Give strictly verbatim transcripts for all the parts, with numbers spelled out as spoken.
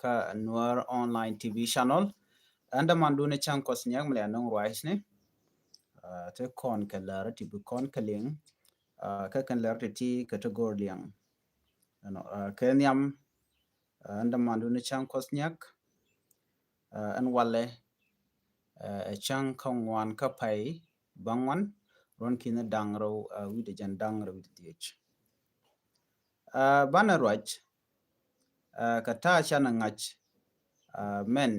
kä Nuer Online T V channel. Ɛn dämandu ni Cäŋ Kuɔth Nyak mi lɛ nɔŋ ruacni. Ti kɔn kɛ lär ti bi kɔn kɛ liŋ. Kä kɛn lär ti ti kɛ ti go̱r liɛŋ. Ɛnɔ kɛ nhiam. Ɛn dämandu ni Cäŋ Kuɔth Nyak. Ɛn walɛ ɛ cäŋ kä ŋuan kä pay baŋuan ruɔn ki̱n daŋ rɛw wi̱dɛ jɛn daŋ rɛw wi̱dɛ dhiec. Banɛ ruac kɛ ta̱a̱ canɛ ŋa̱c mɛn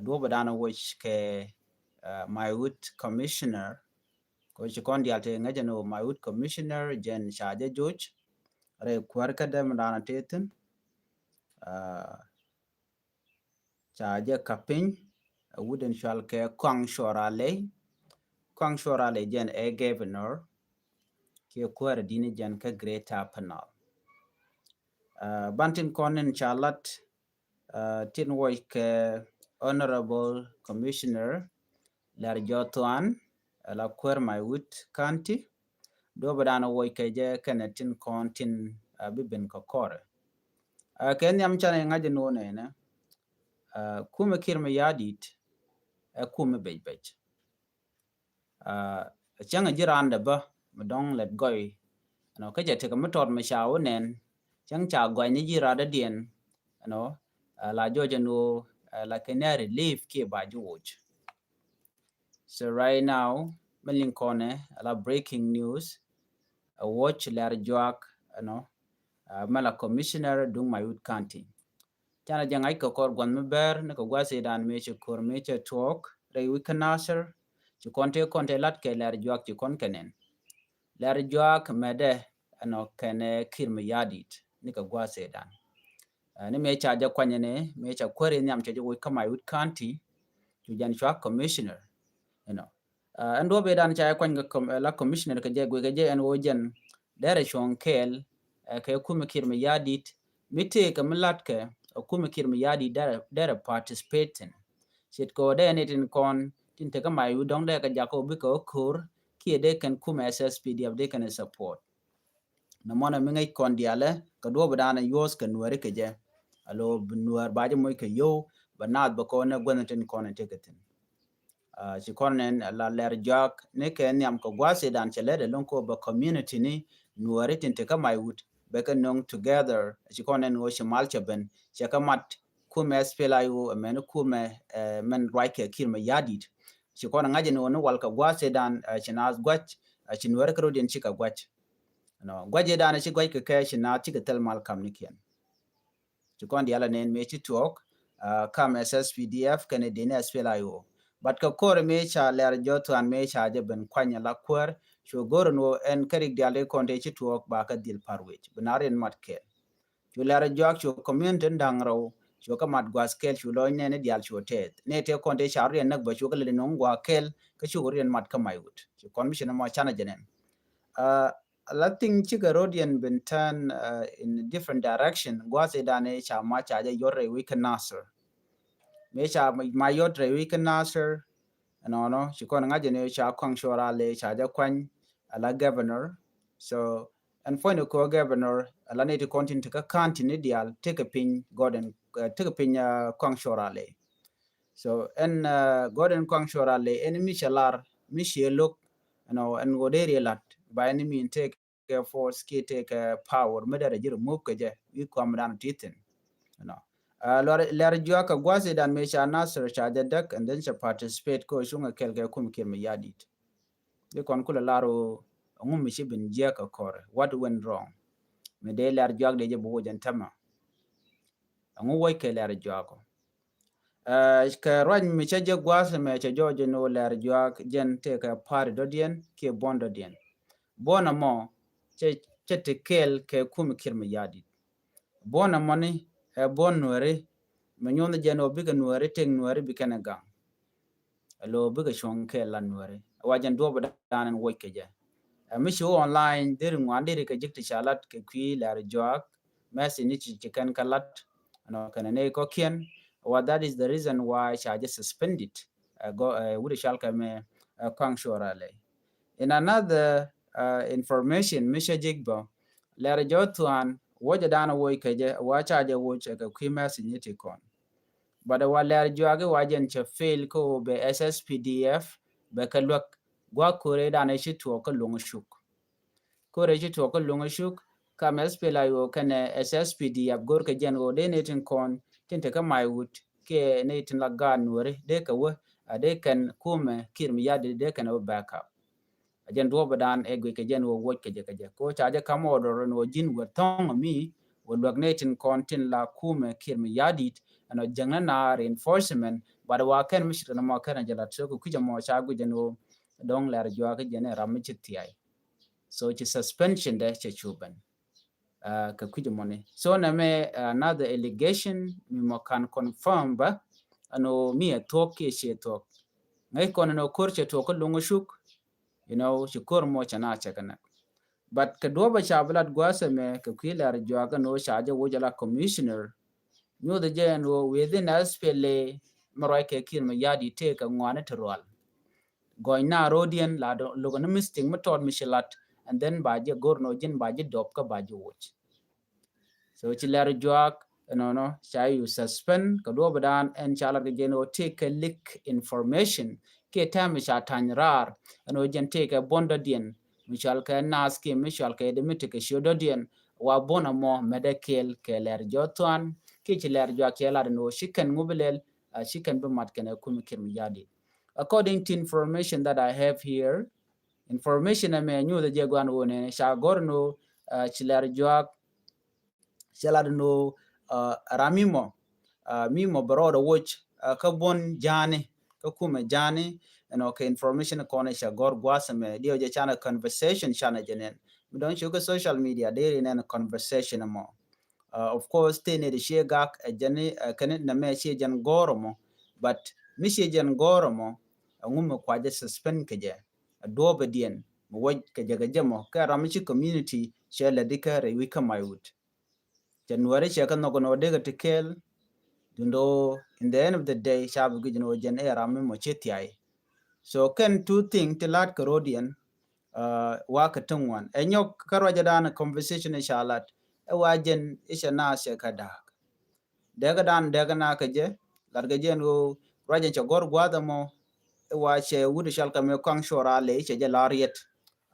duɔ̱pɛ danɛ woc kɛ Maiwut Commissioner. Kɛ ci kɔn diaal tɛ ŋäcɛ ni wä Maiwut Commissioner jɛn ca jɛ joc rɛy kuäär kä däm danɛ tɛ thi̱n. Ca jɛ ka̱p piny ɛ wut in cual kɛ Kuaŋ Cuɔr Alɛy. Kuaŋ Cuɔr Alɛy jɛn ɛ governor kiɛ kuäär dini jɛn kä Greater Upper Nile. Ban tin kɔn in ca lat tin woc kɛ Honorable Commissioner Lɛr Jɔthuan ɛ la kuäär Maiwut County. Duɔ̱pɛ danɛ woc kɛ jɛ kɛnɛ tin kɔn tin bi ben kɛ kɔrɛ. Kɛ nhiam canɛ ŋa̱c nuɔnɛ nɛ kumɛ Kiir Mayardit ɛ kumɛ bec bec. Cäŋ ji̱ randɛ bä mi dɔ̱ŋ lɛt gɔy. Ɛnɔ kä jɛ tekɛ mi tɔt mi ca wä nɛn cäŋ ca gɔy ni ji̱ radä diɛn. Ɛnɔ la jɔc ɛn wä la kɛ nɛ relief kiɛ ba ji̱ woc. So right now mi liŋ kɔnɛ la breaking news. Ɛ woc Lɛr Juak ɛnɔ mɛ la commissioner duŋ Maiwut County. Canɛ jɛ ŋa̱c kɛ kɔr gua̱n mi bɛr ni kɛ gua̱th idan mi cɛ kor mi cɛ tuɔɔk rɛy wi̱c kä Nasir. Ci kɔn tëë kɔn tëë lat kɛ Lɛr Juak ci kɔn kɛ nɛn. Lɛr Juak mɛdɛ ɛnɔ kɛnɛ Kiir Mayardit ni kɛ gua̱th idan. Ni mi ca jɛ kuanyɛ ni mi ca kuäär in nhiam cɛ jɛ woc kä Maiwut County. Cu jɛn cua commissioner. Ɛnɔ ɛn duɔ̱p idan ca jɛ kuany kɛ la commissioner kɛ jɛ guic kɛ jɛ ɛn wä jɛn derɛ cuɔ̱ŋ kɛɛl kɛ kumɛ Kiir Mayardit mi tëëkɛ mi latkɛ kumɛ Kiir Mayardit derɛ participating. Ce̱tkɛ wä dee ni tin kɔn tin tekä Maiwut dɔ̱ŋ dee kɛ jakä wä bikɛ wä ko̱r kiɛ dee kɛn kumɛ S S P D F dee kɛn support. Nɛ mɔnɛ mi ŋäc kɔn dialɛ kɛ duɔ̱p danɛ yuɔ̱th kɛ Nuääri kɛ jɛ. Alo bi Nuäär ba jɛ moc kɛ yio̱w bɛ naath bɛ kɔn nɛ guänh tin kɔn in tekɛ thi̱n. Ci kɔn nɛn la Lɛr Juak ni kɛ nhiam kɛ gua̱th idan cɛ lɛ dɛ lo̱ŋ kɔ bɛ community ni Nuääri tin tekä Maiwut bɛ kɛ no̱ŋ together. Ci kɔn nɛn wä ci mal cɛ ben cɛ kɛ mat kumɛ S P L A I O ɛmɛn kumɛ mɛn ruac kɛ Kiir Mayardit. Ci kɔn ŋa̱c ni wä ni wal kɛ gua̱th idan ci naath gua̱c ci Nuääri kɛ rot in ci kɛ gua̱c. Ɛnɔ gua̱c idan ci gua̱c kɛ kɛ ci naath ci kɛ thil mal kam ni kiɛn. Ci kɔn dialɛ nɛn mëë ci tuɔɔk kam S S P D F kɛnɛ dini S P L A I O. But kɛ kor mëë ca Lɛr Jɔthuan mëë ca jɛ ben kuany la kuäär cu go̱r ɛn wä ɛn kä rik dial di kɔn tëë ci tuɔɔk ba kä dhil par wec bi na riɛn mat kɛɛl. Cu Lɛr Juak cu community da̱ŋ rɛw cu kä mat gua̱th kɛɛl cu lɔc nɛn ni dial cu tɛth ni tëë kɔn tëë ca riɛn näk bä cu kä lɛ di no̱ŋ gua̱th kɛɛl kä cu riɛn mat kä Maiwut. Ci commissioner mɔ canɛ jɛ nɛn. La thing cikɛ road yɛn been turn in different direction. Gua̱th idan ca ma ca jɛ yɔt rɛy wi̱c kä Nasir. Mëë ca ma yɔt rɛy wi̱c kä Nasir. Ɛnɔnɔ ci kɔn ŋa̱c ni ca Kuaŋ Cuɔr Alɛy ca jɛ kuany ala governor. So ɛn puɔ̱ny ni kɔ governor ala ni ti kɔn tin ti kä county ni dial tekɛ piny Gordon tekɛ piny Kuaŋ Cuɔr Alɛy. So ɛn Gordon Kuaŋ Cuɔr Alɛy ɛn mi cɛ lar mi ciɛ lo̱k. Ɛnɔ ɛn ɣöö dee riɛ la̱t ba ɛn mi in tekɛ force kiɛ tekɛ power mi derɛ ji̱ remove kɛ jɛ wi̱i̱ kuam dan ti thi̱n. Ɛnɔ Lɛr Juak kɛ gua̱th idan mi ca Nasir ca jɛ däk and then ca participate kɛ cuŋ kɛ kɛl kɛ kum Kiir Mayardit. Di kɔn kulɛ lar ɣöö ɛŋu mi ci bin jiɛk kɛ kɔrɛ, what went wrong? Mi dee Lɛr Juak dee jɛ bi woc ɛn tämɛ. Ɛŋu woc kɛ Lɛr Juak ɔ? Kɛ ruac mi cä jɛ gua̱a̱th mɛ cɛ jɔɔc jɛ ni wä Lɛr Juak jɛn tëëkɛ pa̱a̱ri dɔ̱diɛn kiɛ buɔ̱n dɔ̱diɛn. Buɔ̱n ɛmɔ cɛ ti kɛɛl kɛ kum Kiir Mayardit. Buɔ̱n ɛmɔni ɛ buɔ̱n Nuääri mɛ nyuɔ̱n jɛn wä bikɛ Nuääri tëk Nuääri bi kɛn ɛ gaŋ. Alo bikɛ cuɔ̱ŋ kɛɛl la Nuääri ɛ wa jɛn duɔ̱p dan ɛn woc kɛ jɛ. Ɛ mi ci wä online deri ŋuan deri kɛ jik ti ca lat kɛ kui̱ Lɛr Juak message ni ci ci kɛn kä lat. Ɛnɔ kɛn ɛ nɛy kɔ̱kiɛn. Wa that is the reason why ca jɛ suspended. Ɛ gɔ ɛ wut ɛ cal kɛ mɛ ɛ Kuaŋ Cuɔr Alɛy. In another information mi cä jik bä Lɛr Jɔthuan Wuɔcɛ dan wuɔc kɛ jɛ, wa ca jɛ wuɔc kɛ kui̱ message ni ti kɔn. But wa Lɛr Juak wa jɛn cɛ fail kä wä bɛ S S P D F bɛ kɛ luäk gua̱a̱k ko̱rɛ dan ci tuɔɔk kä Luŋ Cuk. Ko̱rɛ ci tuɔɔk kä Luŋ Cuk, kam S P L A I O kɛnɛ S S P D F go̱r kɛ jɛn wä dee ni tin kɔn tin te kä Maiwut kiɛ ni tin la gaat Nuɔri dee kɛ wä a dee kɛn kumɛ Kiir Mayardit dee kɛn wä backup. A jɛn duɔ̱ɔ̱p dan ɛ guic kɛ jɛn wä wuɔc kɛ jɛ kɛ jɛ. Ko ca jɛ kam order ni wä ji̱n wä thɔŋ mi wä luäk ni tin kɔn tin la kumɛ Kiir Mayardit ɛn ɔ jäŋ ni na reinforcement, but wa kɛn mi ci tɛn mɔ kɛn jɛ la tök kui̱c mɔ ca guic jɛn wä dɔŋ Lɛr Juak jɛn ɛ ram mi ci thiay. So ci suspension dɛ cɛ cu ben. Uh, kɛ kui̱c mɔni. So nɛ mɛ, uh, another allegation mi mɔ kan confirm ba ɛn ɔ mi ɛ thuɔk kiɛ ciɛ thuɔk. Ŋäc kɔn ɛn ɔ ko̱r cɛ tuɔk kä Luŋ Cuk, you know, ci ko̱r mɔ cɛ na cɛ kɛ nɛk. But kɛ duɔ̱ɔ̱p a ca bi lat gua̱a̱th ɛmɛ kɛ kui̱ Lɛr Juak ɛn ɔ ca jɛ wuɔc ala commissioner. Nyuɔth jɛ ɛn ɔ within S P L A mɛ ruac kɛ Kiir Mayardit tëë kɛ ŋuani ti rual. Gɔny na ro̱diɛn la dɔ luk ni mistake mi tɔt mi ci lat, and then ba jɛ go̱r nɔ ji̱n ba jɛ dɔp kä ba jɛ wuc. So ci Lɛr Juak ɛnɔnɔ ca yu suspend kɛ duɔ̱ɔ̱p dan ɛn ca lat kɛ jɛn ɔ tëë kɛ leak information kiɛ tɛm mi ca tany raar ɛn ɔ jɛn tëë kɛ buɔ̱n dɔ̱diɛn mi cual kɛ naath kiɛ mi cual kɛ dee mi tekɛ ciö dɔ̱diɛn wa buɔ̱n ɛmɔ mɛt ɛ kɛɛl kɛ Lɛr Juak Thuan kiɛ ci Lɛr Juak kiɛ lat ɛn ɔ ci kɛn ŋubi lɛl, uh, ci kɛn bi mat kɛn ɛ kumi Kiir Mayardit. According to information that I have here, information ɛmɛ nyuɔth jɛ guan wä nɛ ca gɔr no, uh, ci Lɛr Juak cɛ lat no, uh, ram mi mɔ, uh, mi mɔ bɛ rɔɔdɛ wuɔc, uh, kä buɔ̱n ja̱a̱ni kä kumɛ ja̱a̱ni. Ɛn ɔ kɛ information kɔn ca gɔr gua̱a̱th ɛmɛ diɛ jɛ canɛ conversation canɛ jɛ nɛn mi dɔ̱ŋ ci kä social media deri nɛn conversation ɛmɔ. Uh, of course tëë nɛ di ciɛ gak ɛ jɛn, uh, kɛn nɛ mɛ ciɛ jɛn gɔr ɛmɔ, but mi ciɛ jɛn gɔr ɛmɔ ɛŋu mi kua jɛ suspend kɛ jɛ a duɔ̱ɔ̱p ɛ diɛn mi wuɔc kɛ jɛ kɛ jɛ mɔ kɛ ram mi ci community cɛ lɛ di kä rɛy wi̱c kä Maiwut. Cɛ Nuɛri cɛ kä nhɔk nɔ dee kɛ ti kɛɛl. Dundo in the end of the day ca bi guic ni wä jɛn ɛ ram mi mɔ ci thiay. So kɛn two thing ti la̱t kɛ ro̱diɛn, uh, wa kɛ ti ŋuan ɛ nyɔk kä ruacɛ dan conversation ɛ ca lat ɛ wa jɛn ɛ cɛ na cɛ kɛ da̱a̱k. Dɛkä dan dɛkä na kɛ jɛ lat kɛ jɛ ɛn ɣöö ruacɛ cɛ gɔr gua̱a̱th ɛmɔ ɛ wa cɛ wut ɛ cɔal kɛ mɛ kɔaŋ cuɔr a lɛ cɛ jɛ la riɛt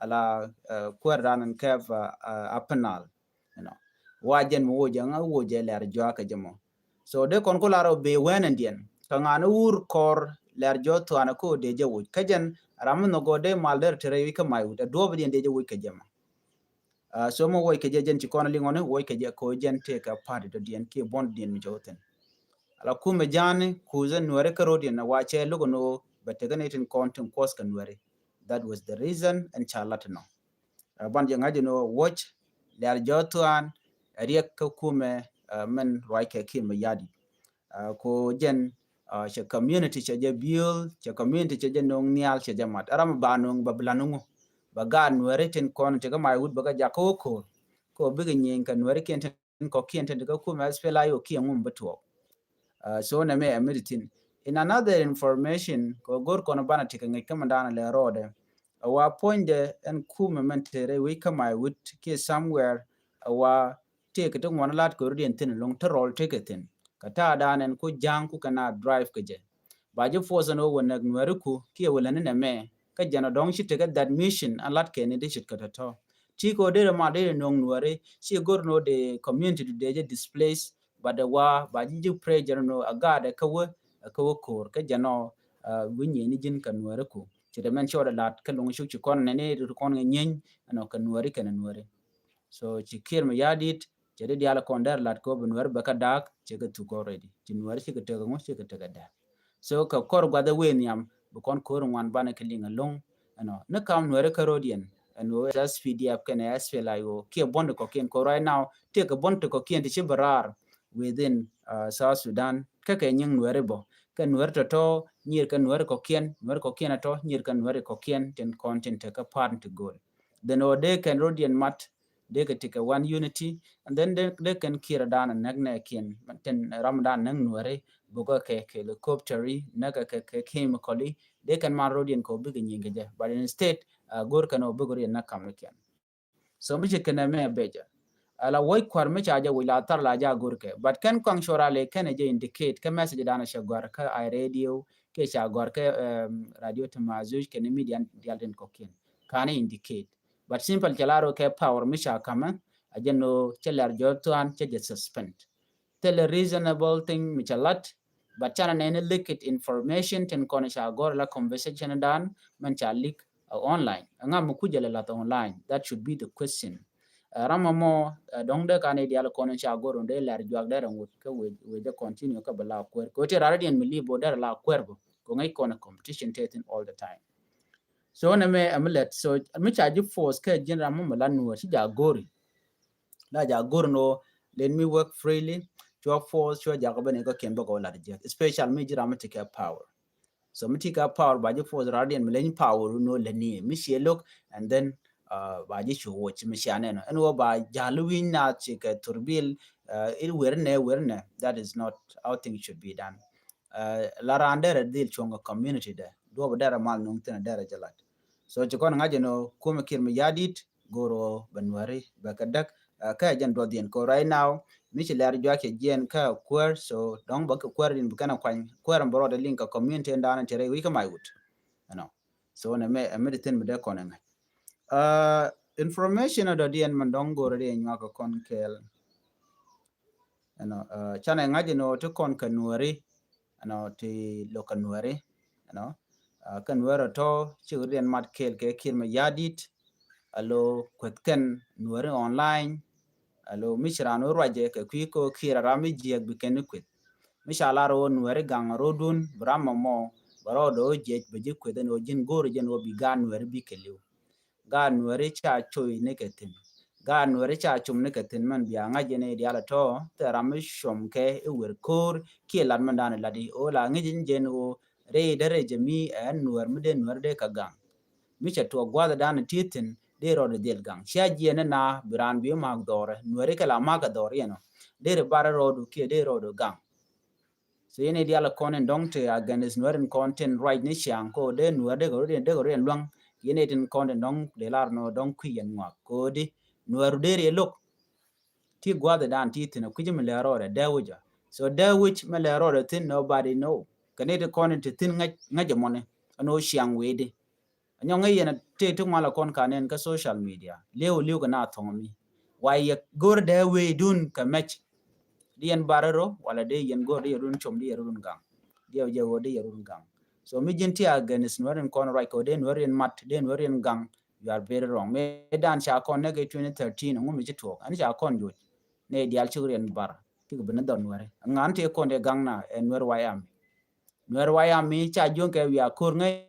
ala, uh, kuäär dan ɛn kɛp, uh, uh, Upper Nile. You know, wa jɛn mi wocɛ ŋa wocɛ Lɛr Juak kɛ jɛ mɔ. So dee kɔn ku lar ɔ bee wɛn ɛn diɛn kɛ ŋa̱n wur kɔr Lɛr Juak Thuan ɛ ko dee jɛ woc kä jɛn ram mi nhɔk gɔ dee mal der te rɛy wi̱c kä Maiwut ɛ duɔɔp diɛn dee jɛ woc kɛ jɛ mɔ. Uh, so mɔ woc kɛ jɛ jɛn ci kɔn liŋ ɔni woc kɛ jɛ ko jɛn tëë kɛ party dɔ diɛn kiɛ buɔn diɛn mi cɛ wä thin. Ala kumɛ ja̱a̱ni kuuth ɛ Nuɛri kä ro̱diɛn ɛ wa cɛ luk ɔni bɛ tekɛ ni tin kɔn tin kuɔth kɛ Nuɛri. That was the reason ɛn ca lat nɔ. Uh, ban jɛ ŋa̱c ni wä woc Lɛr Juak Thuan ɛ riɛk kä kumɛ, uh, mɛn ruac kɛ Kiir Mayardit. Uh, ko jɛn, uh, cɛ community cɛ jɛ build, cɛ community cɛ jɛ no̱o̱ŋ nhial cɛ jɛ mat. Ɛ ram ba no̱o̱ŋ ba bi la no̱o̱ŋ ba gaat Nuɛri tin kɔn ti kä Maiwut bä kä jak kä wä ko̱o̱r. Ko bikɛ nyieny kɛ Nuɛri kiɛn tin kɔkiɛn tin ti kä kumɛ S P L A I O kiɛ ŋum bi tuɔɔk. Uh, so nɛ mɛ ɛ mi ti thin. In another information ko go̱r kɔn banɛ ti kɛ ŋic kä mi da̱a̱n lɛ rɔɔdɛ. A wa puɔ̱nydɛ ɛn kumɛ mɛn te rɛy wi̱c kä Maiwut kiɛ somewhere a wa tëëkɛ ti ŋuɔ̱n la̱t kɛ rut yɛn thi̱n ɛlɔ̱ŋ ti rɔl tëëkɛ thi̱n. Kɛ ta̱a̱ da̱a̱n ɛn ku ja̱a̱ŋ ku kɛ na drive kɛ jɛ. Ba ji̱ force ɛn ɣöö wä näk Nuɛri ku kiɛ wä läni nɛmɛ kä jɛn ɔ dɔ̱ŋ ci tekɛ that mission an la̱t kɛ ni di ce̱tkɛ tɔ̱tɔ̱. Ti kɛ ɣöö derɛ ma derɛ nöŋ Nuɛri ci go̱r ni ɣöö dee community du dee jɛ displace, but dee wa ba ji̱ ji̱ pressure ni ɣöö a gaatdɛ kä wä, kä wä ko̱o̱r kä jɛn ɔ, uh, wi̱ny yɛn ni ji̱n kɛ Nuɛri ku. Ci dee mɛn ci ɣɔdɛ la̱t kä Luŋ Cuk ci kɔn nɛni ri kɔn ŋɛ nyieeny ɛn ɔ kɛ Nuɛri kɛnɛ Nuɛri. So ci Kiir Mayardit cɛ di diaal kɔn dɛr lat kɔ bi Nuɛri bɛ kä daak cɛ kɛ thuk already. Ci Nuɛri ci kɛ tekɛ ŋu ci kɛ tekɛ dɛr. So kɛ kɔr guath ɛ wee nhiam bi kɔn ko̱r ŋuan banɛ kɛ liŋ ɛlɔ̱ŋ. Ɛnɔ ni kam Nuɛri kä ro̱diɛn ɛn ɣöö S P D F kɛnɛ S P L A I O kiɛ buɔ̱n ti kɔkiɛn kɔ right now tëëkɛ buɔ̱n ti kɔkiɛn ti ci bi raar within, uh, South Sudan. Kä kɛ nyiŋ Nuɛri bɔ kɛ Nuɛri tɔ̱tɔ̱ nyier kɛ Nuɛri kɔkiɛn, Nuɛri kɔkiɛn tɔ̱tɔ̱ nyier kɛ Nuɛri kɔkiɛn tin kɔn tin te kä pa̱a̱n ti go̱o̱l. Then ɔ dee kɛn ro̱diɛn mat dee kɛ ti kɛ one unity, and then dee, dee kɛn Kiir dan näk nɛ kiɛn tin ram dan näk Nuɛri bukɛ kɛ, kɛ helicopter i näk kɛ, kɛ, kɛ chemical i dee kɛn man ro̱diɛn kɛ ɔ bikɛ nyiŋ kɛ jɛ. But instead, uh, go̱r kɛn ɔ bikɛ ro̱diɛn näk kam ni kiɛn. So mi ci kɛn ɛ mɛ bɛcɛ. Ala woc kuar mi ca jɛ woc la thar la ja gor kɛ. But kɛn kɔŋ shorale kɛn jɛ indicate kɛ message dan cɛ gɔr kɛ i radio kɛ ca gɔr kɛ, um, radio Tamazuj kɛ ni media dial den kɔkin. Kan indicate. But simple cɛ la ro kɛ power mi ca kamɛ, a jɛ no cɛ lɛr jɔ tuan cɛ jɛ suspend. Thilɛ reasonable thing mi cɛ lat, but canɛ nɛn leaked information tin kɔn ca gɔr la conversation dan mɛn ca leak, uh, online. Ŋa mi kucɛ lɛ lath online? That should be the question. Uh, ram mɔ, uh, dɔŋ dee kan idial kɔn ca gɔr un dee lɛr juak dee rɛ ŋut kɛ wee, wee jɛ continue kɛ bɛ la kuɛr. Kɛ wee ti rari diɛn mi li bo dee rɛ la kuɛr bo. Kɛ ŋäc kɔn competition te thin all the time. So nɛ mɛ ɛmi lɛt. So mi ca ji̱ force kɛ ji̱n ram mɔ mi la nuɔr ci ja gori. La ja gor no, let me work freely. Cua force, cua jakɔ bɛ ni kɔ ken bɛ kɔ lat jɛ. Especial mi ji̱ ram mi ti kɛ power. So mi ti kɛ power ba ji̱ force radian mi leny power no lɛ ni mi cie look, and then, uh, ba ji̱ cu watch mi cia nɛn. Ɛn wä ba jal wi̱ny na ci kɛ thurbil, uh, it wer nɛ, wer nɛ. That is not how things should be done. Uh, la ran derɛ dhil cuɔŋ kɛ community dɛ. Duɔp derɛ mal nuŋ thin derɛ jɛ lat. So ci kɔn ŋa̱c ɛn wä kumɛ Kiir mi yadit, goro bɛ nuɛri bɛ kɛ däk, uh, kä jɛn duɔth yɛn ko right now. Mi ci lɛr juak cɛ jiɛn kä kuɛr, so dɔŋ bä kɛ kuɛr din bɛ kɛn a kuany kuɛr bɛ rɔɔdɛ liŋ kɛ community in dan ti rɛy wi̱c kä may wut. You know. So nɛ mɛ, mɛ di thin mi dee kɔn ɛŋɛ. Uh, information a dɔ̱diɛn mɛn dɔŋ goro di nyuak kɛ kɔn kɛɛl. You know, uh, canɛ ŋa̱c ɛn wä ti kɔn kɛ nuɛri, you know, ti lo̱k kɛ nuɛri, you know. Uh, kɛ nuɛri tɔ ci riɛn mat kɛɛl kɛ Kiir mi yadit, alo kueth kɛn nuɛri online, alo mi ci ran wä ruacɛ kɛ kui̱ ko Kiir a ram mi jiɛk bi kɛn ni kueth. Mi ca lar wä nuɛri gaŋ rodun, bi ram mɔ mɔ, bɛ rɔɔdɛ wä jiɛc bɛ ji̱ kueth ɛn wä ji̱n go̱o̱r jɛn wä bi gaat nuɛri bi kɛ li̱w. Gaat nuɛri ca coy ni kɛ thin. Gaat nuɛri ca cum ni kɛ thin mɛn bia ŋa̱c jɛn i̱ dial tɔ, thɛ ram mi cuɔm kɛ i̱ wer ko̱o̱r, kiɛ lat mɛn dan i̱ lat i̱, o la ŋi̱c in jɛn o, rɛy dee rɛy jɛ mi ɛn nuɛr mi dee nuɛr dee kɛ gaŋ. Mi cɛ tuɔk gua̱th dan ti thin, dee rɔɔd dhil gaŋ. Cia jiɛn ni na, bi raan bi mak dhɔrɛ, nuɛri kɛ la mak kɛ dhɔr yɛn o. Dee ri bar rɔɔdu kiɛ dee rɔɔdu gaŋ. So yɛn i̱ dial kɔn in dɔŋ ti against nuɛr in kɔn tin ruac ni ciaŋ ko dee nuɛr dee kɛ rut in dee kɛ rut in luaŋ. Yɛn i̱ tin kɔn in dɔŋ dee lar nɔ dɔŋ kui̱ yɛn ŋuak ko di nuɛr dee ri lo̱k. Ti gua̱th dan ti thin a kui̱c mi lɛ rɔɔdɛ dee wi̱c a. So dee wi̱c mi lɛ rɔɔdɛ thin nobody know. Kɛ ni ti kɔn in ti thin ŋäc ŋäc a mɔni. Ɛn ɣöö ciaŋ wee di. Anyɔŋ ŋäc yɛn a tëë ti ŋual a kɔn ka nɛn kä social media. Liw liw kɛ na thɔŋ mi. Wa yɛ go̱r dee wee dun kɛ mɛc. Di yɛn bar rɔ, wala di yɛn go̱r di yɛ dun com di yɛ dun gaŋ. Di yɛ jɛ wee di yɛ dun gaŋ. So mi ji̱n ti against nuɛr in kɔn ruac kɛ wee di nuɛr in mat, di nuɛr in gaŋ. You are very wrong. Mi dan ca kɔn nɛ kɛ twenty thirteen, ŋu mi ci tuɔk. Ani ca kɔn joc. Nɛ dial cik riɛn bar. Tik bi ni dhɔr nuɛri. Ŋan ti kɔn di gaŋ na, ɛ nuɛr wayam. Nuɛr wayam mi ca juɔ̱ŋ kɛ wiaa ko̱r ŋäc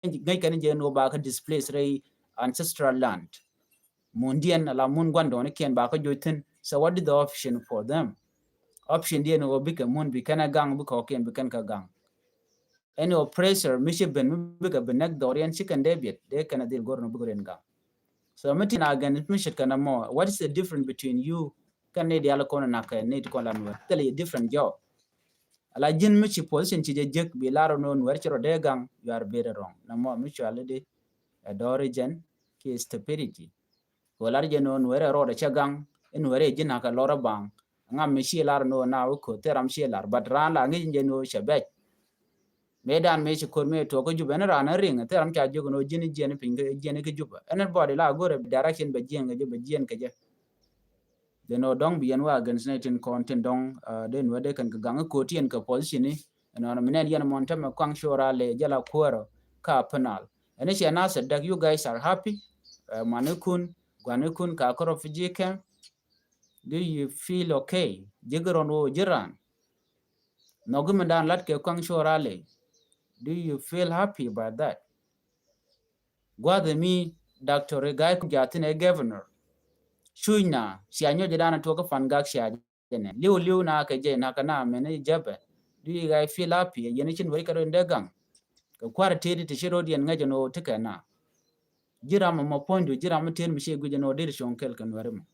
ŋäc kɛn jɛ ni wä ba kä displace rɛy ancestral land. Mun diɛn ala mun guandɔni kiɛn ba kä joc thin. So what is the option for them? Option diɛn wä bikɛ mun bi kɛn a gaŋ bikɛ wä kiɛn bi kɛn kä gaŋ. Any oppressor mi ci ben mi bikɛ bi nɛk dhɔriɛn ci kɛn dee biɛt dee kɛn a dhil gor ni bikɛ riɛn gaŋ. So mi tin a gɛn mi cit kɛn a mɔ, what is the difference between you kɛn ni dial kɔn nak kɛn ni ti kɔn la nuɛr? Thil yɛ different job. Ala ji̱n mi ci position ci jɛ jek bi lar nɔ nuɛr ci rɔ dee gaŋ, you are very wrong. Na mɔ mi cual di a dɔri jɛn ki stupidity. Ko lar jɛ nɔ nuɛr rɔ de cɛ gaŋ, nuɛr ji̱n haka lɔr baŋ. Ŋam mi ci lar nɔ na wä ko thil ram ci lar, but ran la ŋi̱c jɛ nɔ cɛ bɛc. Mëë dan mëë ci ko̱r mëë tuɔk kä Juba, ɛn ran ɛ riŋ, thil ram ca jiök nɔ ji̱n jiɛn piny jiɛn kä Juba. Anybody la go̱rɛ direction bɛ jiɛn kɛ jɛ, bɛ jiɛn kɛ jɛ. Dee nɔ dɔŋ bi yɛn wa against ni tin kɔn tin dɔŋ, uh, dee nuɛ dee kɛn kɛ gaŋ ko̱r ti yɛn kɛ position ni. Ɛn ɔn mi nɛn yɛn mɔn tämɛ kuaŋ cuɔra lɛ jɛ la kuäärä ka penal. Ɛn i̱ cɛ na sɛ däk, you guys are happy. Uh, mani kun, guani kun ka kɔ refugee camp. Do you feel okay? Ji̱ gɛ rɔn woo ji̱ ran. Nhɔk mi dan lat kɛ kuaŋ cuɔra lɛ. Do you feel happy about that? Gua̱dhɛ mi Doctor Rigathi Gachagua thin ɛ governor. Cuc na cia nyɔc dan tuɔk kä Pan Gak cia jɛ nɛ. Liw liw na kɛ jɛ na kɛ na mɛn i̱ jɛpɛ. Do you guys feel happy? Yɛn i̱ cin wec kɛ rɔ in dee gaŋ. Kɛ kua̱r tëëdi ti ci rɔ diɛn ŋäc ɛn ɣöö ti kɛ na. Ji̱ ram ɛmɔ puɔ̱nydu, ji̱ ram mi tëër mi ci guic ɛn ɣöö deri cuɔ̱ŋ kɛl kɛ nuɛri mɔ.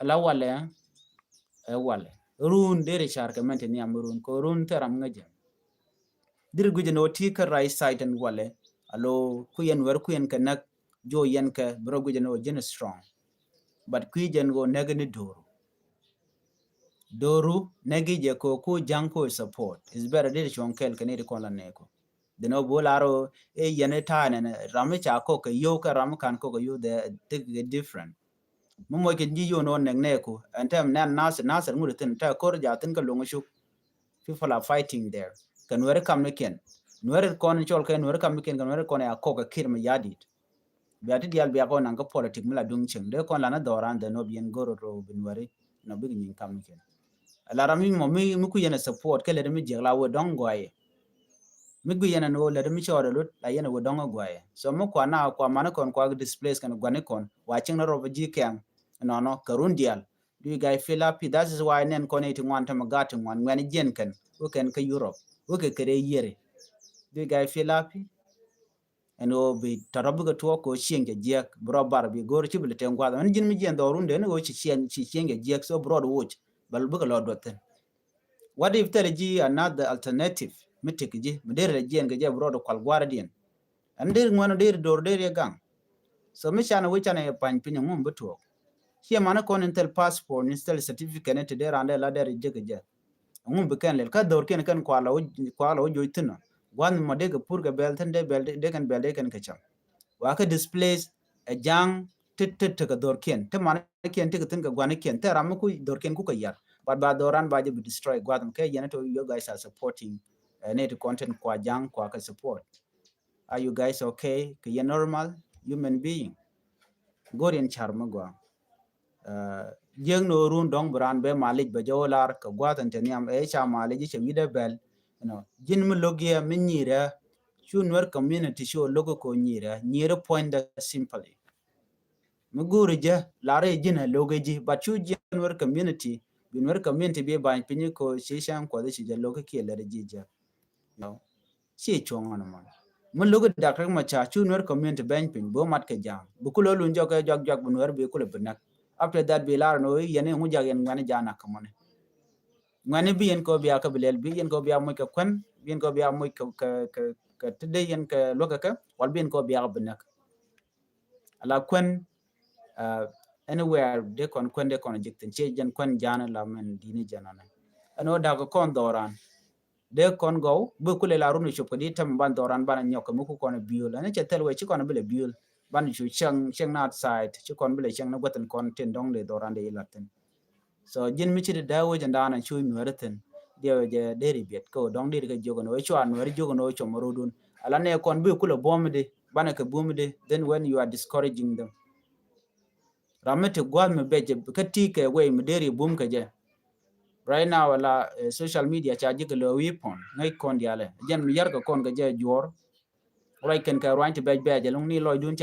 Ala walɛ, ɛ walɛ. Run deri car kɛ mɛn ti nhiam run, kɛ run thil ram ŋäc jɛ. Deri guic ɛn ɣöö ti kä right side ɛn walɛ. Alo ku yɛn wɛr ku yɛn kɛ näk, juɔ yɛn kɛ, bi rɔ guic ɛn ɣöö ji̱n strong. But kui̱ jɛn ɣöö näk ni do̱ru. Do̱ru näk jɛ kɛ ku ja̱ŋ ku support. Is better dee cuɔ̱ŋ kɛl kɛ ni ti kɔn la nɛɛku. Dhin ɣöö bo̱o̱ lar ɣöö i̱ yɛn i̱ ta̱a̱ nɛn ram mi ca kɔk kɛ yio̱w kɛ ram mi ka̱n kɔk kɛ yio̱w, they think different. Mi moc kɛ ji̱ yio̱w ni ɣöö näk nɛɛku. Ɛn tɛm nɛn Nasir, Nasir ŋut ithin tɛ ko̱r ja̱ thin kɛ luŋ cuk. People are fighting there. Kɛ Nuɛri kamnikiɛn. Nuɛri kɔn cɔl kɛ Nuɛri kamnikiɛn kɛ Nuɛri kɔn ya kɔk kɛ Kiir Mayardit. Bia ti dial bia kɔn naŋ kä politik mi la duŋ cieŋ. Dee kɔn la ni dhɔran dhɛ nɔ bi yɛn go̱r rɔ bi Nuɛri nɔ bik nyiŋ kamnikiɛn. La ram mi mɔ mi, mi ku yɛn a support kɛ lɛ di mi jiɛk la wee dɔŋ gɔaye. Mi gui yɛn a ni wee lɛ di mi cɔɔd a lut la yɛn a wee dɔŋ gɔaye. So mi kua na kua mani kɔn kua displace kɛn guani kɔn wa cieŋ ni rɔ bi ji̱ kɛm. Nɔnɔ kɛ run dial. Do you guys feel happy? That is why nɛn kɔn iti ŋuan tämɛ gat ti ŋuan ŋuɛn jiɛn kɛn wä kɛn kä Europe wä kɛ kɛrɛ yieri. Do you guys feel happy? Ɛn ɣöö bi tɔ̱tɔ̱ bikɛ tuɔɔk kɛ ɣöö cieŋ cɛ jiɛk bi rɔ bar bi go̱o̱r ci bi lɛ teŋ gua̱th ɛn ji̱n mi jiɛn dhɔrun den ɣöö ci cieŋ ci cieŋ cɛ jiɛk so bi rɔɔd woc bal bikɛ lɔ duɔth thin. What if thilɛ ji̱ another alternative mi tek ji̱ mi der lɛ jiɛn kɛ jɛ bi rɔɔd kual gua̱a̱r diɛn? Ɛn der ŋuɛn der dor der yɛ gaŋ. So mi canɛ wi̱c canɛ yɛ pany piny ŋum bi tuɔɔk. Ciɛ mani kɔn in thil passport ni thil certificate ni ti der randɛ la der jek jɛ. Ŋum bi kɛn lel kä dhor kiɛn kɛn kual la wä joc thin nɔ. Gua̱n mɔ dee kɛ pur kɛ bɛl thin dee bɛl dee kɛn bɛl dee kɛn kɛ cam. Wa kɛ displace ɛ ja̱ŋ ti ti ti kɛ dhor kiɛn ti mani kiɛn ti kɛ thin kɛ gua̱n kiɛn thɛ ram mi ku dhor kiɛn ku kɛ yar. But ba dhor ran ba jɛ bi destroy gua̱n kɛ yɛn to you guys are supporting. Ɛ ni ti content kua ja̱ŋ kua kɛ support. Are you guys okay? Kɛ yɛ normal human being. Go̱r yɛn car mi gɔaa. Jiäk ni ɣöö run dɔ̱ŋ bi raan bɛ malic bɛ jɛ wä lar kɛ gua̱th ɛn te nhiam ɛ ca malic cɛ wi̱dɛ bɛl. Ji̱n mi lo̱k yɛ mi nyirɛ cu Nuer community cu lo̱k kɛ nyirɛ nyirɛ puɔ̱nydɛ simply. Mi go̱o̱ri jɛ lar i̱ ji̱n ɛ lo̱k i̱ ji̱ but cu ji̱ Nuer community bi Nuer community bi ba̱ny piny ko ci cäŋ kuɔth ci jɛ lo̱k kiɛ lɛr ji̱ jɛ. Ci cuɔ̱ŋ ɔn mɔn mi lo̱k i̱ dak rik ma ca cu Nuer community bɛny piny bi wä mat kɛ ja̱a̱ŋ bi kulɛ lun jɔk kɛ jɔak jɔak bi Nuer bi kulɛ bi näk. After that bi lar ni wä i̱ yɛn i̱ ŋu jak yɛn ŋuɛni ja̱a̱ŋ nak kɛ mɔni. Ŋuɛni bi yɛn kɛ wä bia kɛ bi lɛl bi yɛn kɛ wä bia moc kɛ kuɛn bi yɛn kɛ wä bia moc kɛ kɛ kɛ ti dee yɛn kɛ luäk kɛ kɛ wal bi yɛn kɛ wä bia kɛ bi näk. Ala kuɛn anywhere dee kɔn kuɛn dee kɔn jik thin cie jɛn kuɛn ja̱a̱ŋ la mɛn di̱ni jɛn ɔnɛ. Ɛn wä dak kɔn dhɔran. Dee kɔn gɔw bi kulɛ la run cop kɛ di tɛm ban dhɔran ban nyɔk kɛ mi ku kɔn biol ɛn cɛ thɛl wɛ ci kɔn bi lɛ biol ban cu cɛŋ cɛŋ na outside ci kɔn bi lɛ cɛŋ ni guäthin kɔn tin dɔŋ dee dhɔran dee ilat thin. So ji̱n mi ci di dee wec ɛn daanɛ cu Nuɛri thin diɛ wec jɛ dee ri biɛt kɛ wä dɔŋ dee ri kɛ jiök ɛn wec cua Nuɛri jiök ɛn wec com rudun. Ala nɛ kɔn bi kulɛ buɔm di banɛ kɛ bum di then when you are discouraging them. Ram mi ti gua̱th mi bɛc kä ti kɛ wei mi deri bum kɛ jɛ. Right now ala social media ca ji̱ kɛ lɛ weapon ŋäc kɔn dialɛ jɛn mi yar kɛ kɔn kɛ jɛ juɔr. Ruac kɛn kɛ ruany ti bɛc bɛc ɛlɔŋ ni lɔcdun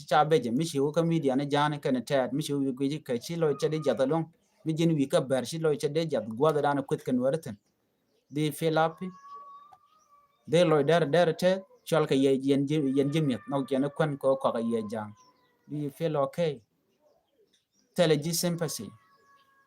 ca bɛc mi ci wä kä media ni ja̱a̱n kɛn tɛɛt mi ci wä wi̱i̱ guic kɛ ci lɔc ca di jath ɛlɔŋ mi ji̱n wi̱i̱ kä bɛr ci lɔc ca di jath gua̱th dan kueth kɛ Nuɛri thin. Do you feel happy? Dee lɔc dɛr dɛr tɛ cual kɛ yɛ yɛn ji̱ mi̱eth nɔk yɛn kuɛn kɛ kɔk yɛ ja̱a̱ŋ. Do you feel okay? Thɛlɛ ji̱ sympathy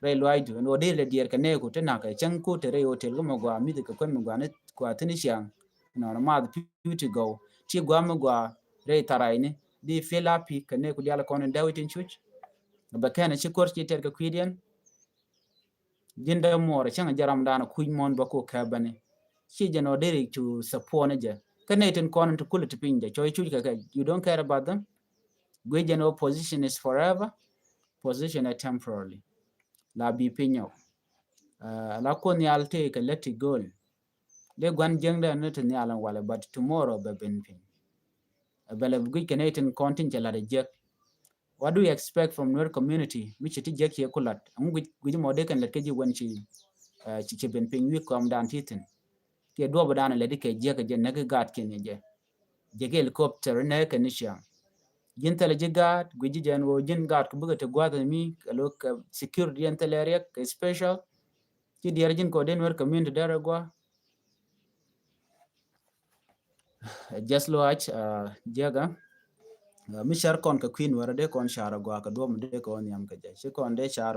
rɛy luaacdu ɛn ɣöö dee lɛ diɛɛr kɛ nɛɛku ti na̱kɛ cäŋ ku te rɛy hotel kä mi gɔaa mi̱th kɛ kuɛn mi gɔaa ni kua thi̱n ciaŋ. Nɔnɔ math pi̱w ti gɔw ti gɔaa mi gɔaa rɛy tharacni. Do you feel happy kɛ nɛɛku diaal kɔn in dee wi̱c tin cuc? Bɛ kɛn ci kuɔr ci tɛr kɛ kui̱diɛn. Ji̱n dee muɔɔr cäŋ jɛ ram da̱a̱n kuc muɔ̱n bä ku kɛ bäni. Ci jɛ nɔ deri cu support ni jɛ kä nɛy tin kɔn in ti kulɛ ti piny jɛ cɔy cuc kɛ kɛ you don't care about them. Guic jɛ nɔ position is forever. Position is temporarily. La bi piny nyɔk. La kuɔth nhial tëë kɛ lät ti go̱o̱l. Dee gua̱n jiäkdɛ ni ti nhial in walɛ but tomorrow bɛ ben piny. Bɛ lɛ bi guic kɛ nɛy tin kɔn tin cɛ lat ɛ jiäk. What do you expect from Nuer community mi ci ti jiäk ci ku lat? Ɛŋu guic mɔ dee kɛn lät kä ji̱ wen ci ci ben piny wi̱i̱ kɔmdan ti thin. Kiɛ duɔpdan lät ikɛ jiäk kɛ jɛ näk i̱ gaat kiɛn jɛ. Jɛ kɛ helicopter näk kɛ ni ciaŋ. Ji̱n thilɛ ji̱ gaat guic ji̱ jɛ ɛn ɣöö ji̱n gaat ku bikɛ ti gua̱th mi kɛ lo̱k kɛ security ɛn thilɛ riɛk kɛ special. Ci diɛɛr ji̱n kɔ dee Nuer community dee rɛ gua̱. Just luaac jiäkä mi car kɔn kɛ kui̱ Nuɛrä dee kɔn car agɔaa kɛ duɔ̱p mi dee kɔn nhiam kɛ jɛ ci kɔn dee car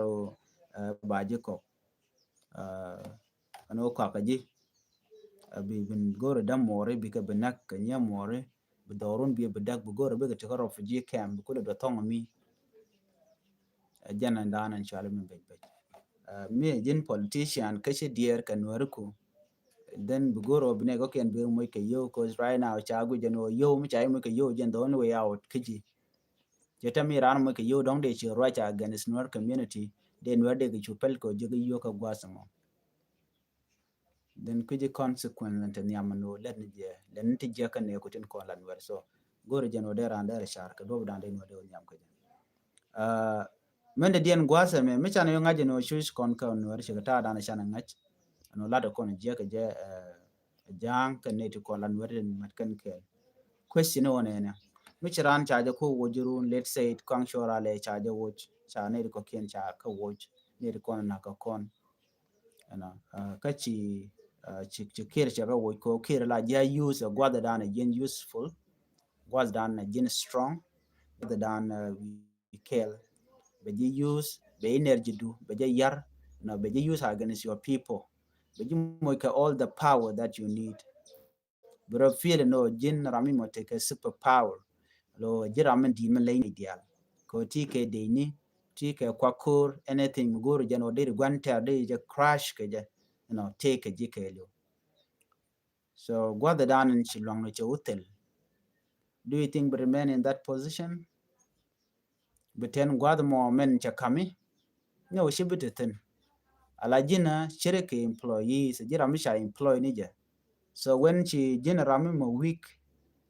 ba ji̱ kɔk. Ɛn ɣöö kɔakä ji̱ bi bin go̱rɛ däm muɔɔri bikɛ bi näk kɛ nyiɛ muɔɔri bi dhɔrun bi bi däk bi go̱rɛ bikɛ ti kä refugee camp bi kulɛ duɔth thɔŋ mi. Ɛ jɛn ɛn daan ɛn cuali mi bec bec. Mi ji̱n politician kä ci diɛɛr kɛ Nuɛri ku. Then bi go̱r ɔ bi nɛ kɔkiɛn bi moc kɛ yio̱w, 'cause right now ca guic ɛn ɣöö yio̱w mi ca moc kɛ yio̱w jɛn the only way out kä ji̱. Cɛ tɛm mi raan moc kɛ yio̱w dɔ̱ŋ dee ci ruac against Nuer community, dee Nuer dee kɛ cu pɛl kɛ jiäk yio̱w kä gua̱a̱th ɛmɔ. Then kui̱ci consequence ni te nhiam ni wä lät ni jɛ, lät ni ti jɛ kä ni ku tin kɔn la Nuɛr. So go̱ri jɛn wä dee raan dee rɛ car kɛ duɔp dan dee Nuɛr dee wä nhiam kä jɛ. Mɛn dee diɛn gua̱a̱th ɛmɛ mi can yɔ ŋa̱c ni wä cuc kɔn kä Nuɛr cɛ kɛ ta̱a̱ dan can ŋa̱c. Ni wä lat kɔn jɛ kɛ jɛ ja̱a̱ŋ kɛ ni ti kɔn la Nuɛr dee mat kɛn kɛɛl. Question ni wä nɛnɛ mi ci raan ca jɛ ku woc run, let's say it kɔŋ cɔra lɛ ca jɛ woc, ca ni ti kɔkiɛn ca kä woc, ni ti kɔn na kä kɔn. Ɛnɔ kä ci ci ci Kiir cɛ kɛ woc ko Kiir la jɛ use guath dan jin useful, guath dan jin strong, guath dan bi kɛl bɛ ji̱ use bɛ energy du bɛ jɛ yar, nɔ bɛ ji̱ use against your people, bɛ ji̱ moc kɛ all the power that you need. Bi rɔ feel nɔ jin ram mi mɔ tekɛ super power. Lo ji̱ ram mi di̱i̱t mi leny ni dial ko ti kɛ deni, ti kɛ kwa kor, anything mi go̱o̱r jɛn wä deri guan tɛr deri jɛ crash kɛ jɛ, you know, tekɛ ji̱ kɛ lo. So guath dan in ci luaŋ ni cɛ wä thil. Do you think bi remain in that position? Bi ten guath mɔ mɛn cɛ kami. Ni wä ci bi ti thin. Ala ji̱n a ciri kɛ employees, ji̱ ram mi ca employ ni jɛ. So when ci ji̱n ram mi mɔ weak,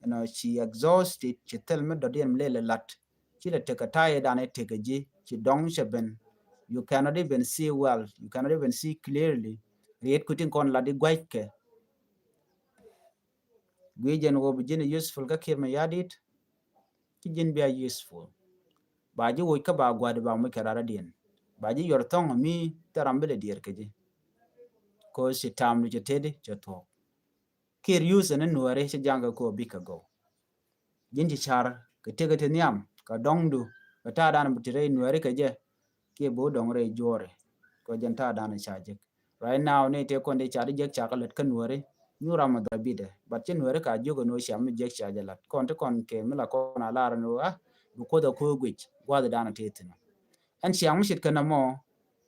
you know, ci exhausted, ci thil mi dɔ̱diɛn mi lele lat. Ci lɛ tekɛ ta̱a̱ dan ɛ tekɛ ji̱, ci dɔŋ cɛ ben. You cannot even see well, you cannot even see clearly. Riet ku tin kɔn lat di gua̱ckɛ. Gui jɛn wä bi ji̱n useful kä Kiir Mayardit. Ci ji̱n bia useful. Ba ji̱ woc kä ba gua̱di ba muc kɛ rara diɛn. Ba ji̱ yuɔr thɔŋ mi thɛ ram bi lɛ diɛr kɛ ji̱. Ko ci tam du cɛ tedi cɛ thuɔk. Kiir use ni Nuɛri ci jaŋ kɛ ko bikɛ gɔw. Ji̱n ci car kɛ tekɛ ti nhiam kɛ dɔŋdu kɛ ta̱a̱ dan bi ti rɛy Nuɛri kɛ jɛ. Kiɛ bi wä dɔŋ rɛy juɔri kɛ jɛn ta̱a̱ dan ca jek. Right now ni tëë kɔn dee ca di jiäk ca kɛ lät kä Nuɛri. Nyu ram mi dhɔr bitdɛ. But ci Nuɛri ka jiök ɛn ɣöö ciam mi jiäk ca jɛ la̱t kɔn ti kɔn kɛ mi la kɔn a lar ɛn ɣöö a bi Kuoth a ko̱o̱k guic gua̱a̱th dan a tëë thi̱n. Ɛn ciaŋ mi ce̱tkɛ nɔmɔ.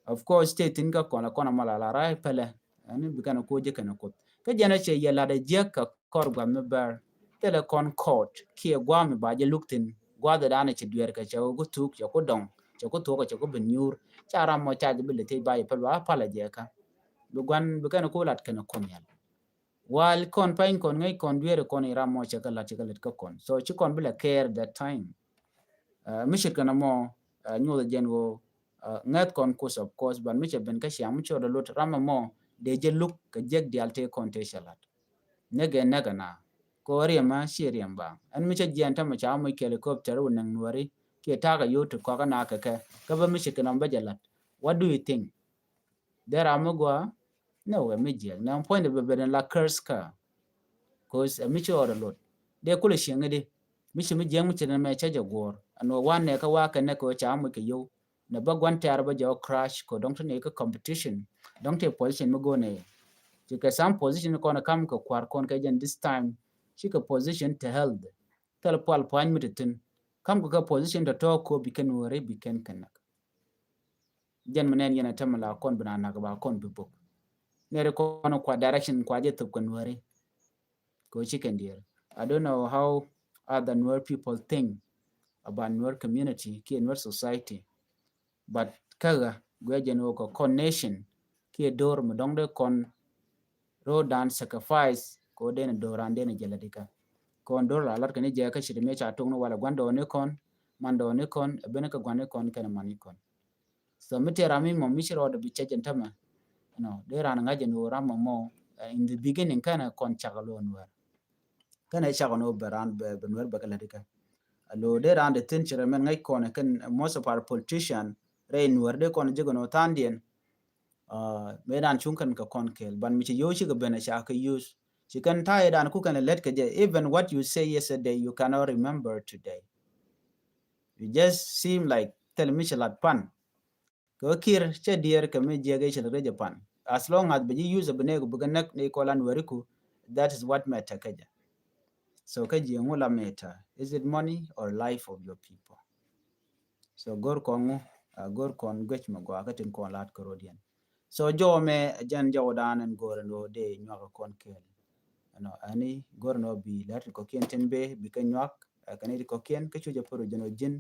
Of course tëë thi̱n kä kɔn la kɔn a mal a lar a pɛlɛ. Ɛn bi kɛn a ko̱o̱k ji̱ kɛn a Kuoth kä jɛn a cɛ yɛ la̱t a jiäk kɛ kɔr gua̱a̱th mi bɛr. Thilɛ kɔn kɔɔt kiɛ gua̱a̱th mi ba jɛ luk thi̱n gua̱a̱th dan a cɛ dueer kɛ cɛ ku thuk cɛ ku dɔŋ cɛ ku thuɔk cɛ ku bi nyuur. Ca ram mɔ ca jɛ bi lɛ thiec ba jɛ pɛl ba pal a jɛ kä. Bi gua̱n bi kɛn ku lat kɛn kɔn yal. Wal kɔn pany kɔn ŋäc kɔn dueeri kɔn i ram mɔ cɛ kɛ lat cɛ kɛ lat kä kɔn. So ci kɔn bi lɛ care that time. Mi ce̱tkɛ nɔmɔ nyuɔth jɛn ɣöö ŋäth kɔn kus of course, but mi cɛ ben kä ciaŋ mi cɛ rɔ lot ram mɔ dee jɛ luk kɛ jiäk diaal tëë kɔn tëë cɛ lat. Nɛkɛ nɛkɛ na kɛ ɣöö riɛm a ci riɛm ba ɛn mi cɛ jiɛn tämɛ ca muc kɛ helicopter wä nɛŋ Nuɛri kiɛ ta̱a̱ kɛ yot ti kɔakä na kɛ kɛ kä bä mi ce̱tkɛ nɔmɔ bä jɛ lat. What do you think? Dee ram mi gua? No, ɛ mi jiɛk nɛ puɔ̱nydɛ bɛ ben la curse ka. 'Cause ɛ mi ci ɣɔt ɛ lot dee kulɛ cieŋ di mi ci mi jiɛk mi ci nɛ mɛ cä jɛ guɔ̱ɔ̱r ɛn wä wan nɛ kä wa kɛ nɛ kɛ wä ca muc kɛ yow. Nɛ bä gua̱n tɛ̈r bä jɛ wä crash kɛ dɔ̱ŋ ti nɛ kä competition dɔ̱ŋ ti position mi go̱o̱r nɛ. Ci kɛ sam position kɔn ɛ kam kɛ kua̱r kɔn kɛ jɛn this time. Ci kɛ position ti health. Thil pual puany mi ti thi̱n kam kɛ kɛ position tɔ̱tɔ̱ ko bi kɛn wä ri bi kɛn kɛ näk. Jɛn mi nɛn yɛn a tämɛ la kɔn bi na nak ba kɔn bi bok. Nɛri kɔn kua direction kua jɛ thop kɛ Nuɛri. Kɛ wä ci kɛn diɛɛr. I don't know how other Nuer people think about Nuer community kiɛ Nuer society. But kä ɣä guɛ jɛn wä kɛ kɔn nation kiɛ dor mi dɔŋ dee kɔn ro̱o̱dan sacrifice kɛ wä den dor an den jɛ lɛ dikä. Kɔn dor la lat kɛ ni jɛ kä ci di mi ca tok ni walɛ gua̱n dɔɔni kɔn man dɔɔni kɔn ɛ ben kä gua̱n ni kɔn kɛn man ni kɔn. So mi tëë ram mi mɔ mi ci rɔɔdɛ bi cɛ jɛn tämɛ. You know, dee ran ŋa̱c jɛn ɣöö ram mɔ mɔ in the beginning kɛnɛ kɔn cak lo̱o̱n wɛr. Kɛnɛ cak ni wä bɛ ran bɛ Nuɛr bɛ kɛ lät ikɛ. Alo dee ran de thin ci rɛ mɛn ŋäc kɔn kɛn most of our politician rɛy Nuɛr dee kɔn jek ni wä tha̱a̱ŋdiɛn. Mëë dan cuŋ kɛn kɛ kɔn kɛɛl ban mi ci yo̱o̱ cikɛ ben a ca kɛ use. Ci kɛn ta̱a̱ idan ku kɛn lɛ lät kɛ jɛ, even what you say yesterday you cannot remember today. You just seem like thil mi ci lat pan. Kɛ wä Kiir cɛ diɛɛr kɛ mi jiɛk i̱ cɛ lɛ rɛc ɛ pan. As long as bɛ ji̱ use bɛ nɛɛk bɛ kɛ näk ni kɔlan wɛriku. That is what matter kä jɛ. So kä jiɛ ŋu la matter, is it money or life of your people? So go̱r kɔn ŋu Go̱r kɔn guec mi gɔaa kä tin kɔn la̱t kärɔ̱diɛn. So jɔw mɛ jɛn jɔw dan ɛn go̱r ɛn ɣöö dee nyuak kɔn kɛɛl. Ɛnɔ ɛni go̱r ɛn ɣöö bi lɛr ti kɔ̱kiɛn tin bee bi kä nyuak kɛn ti kɔ̱kiɛn kä cu jɛ pär jɛn ɣöö ji̱n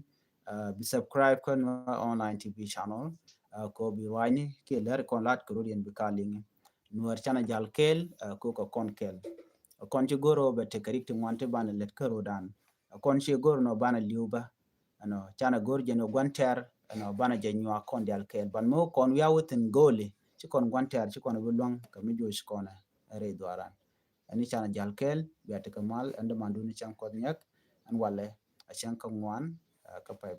bi subscribe kä Nuer Online T V channel. Kɛ ɣöö bi ruacni kiɛ lɛr kɔn la̱t kärɔ̱diɛn bi ka liŋi. Nuɛr canɛ jal kɛɛl kɛ ɣöö kɛ kɔn kɛɛl. Kɔn ci go̱r ɣöö bɛ tekɛ rik ti ŋuan ti banɛ lɛt kärɔ̱dan. Kɔn ci go̱r ɛn ɣöö banɛ li̱w bä. Ɛnɔ canɛ go̱r jɛn ɣöö gua̱n tɛr ɛnɔ banɛ jɛ nyuak kɔn dial kɛɛl ban mi wä kɔn wiaa wä thi̱n go̱o̱li ci kɔn gua̱n tɛr ci kɔn bi luäŋ kɛ mi juɔc kɔn ɛ rɛy dhuaran. Ɛni canɛ jal kɛɛl bia tekɛ mal ɛn dämandun cäŋ kuɔth nyɛk ɛn walɛ a cäŋ kä ŋuan kä pay.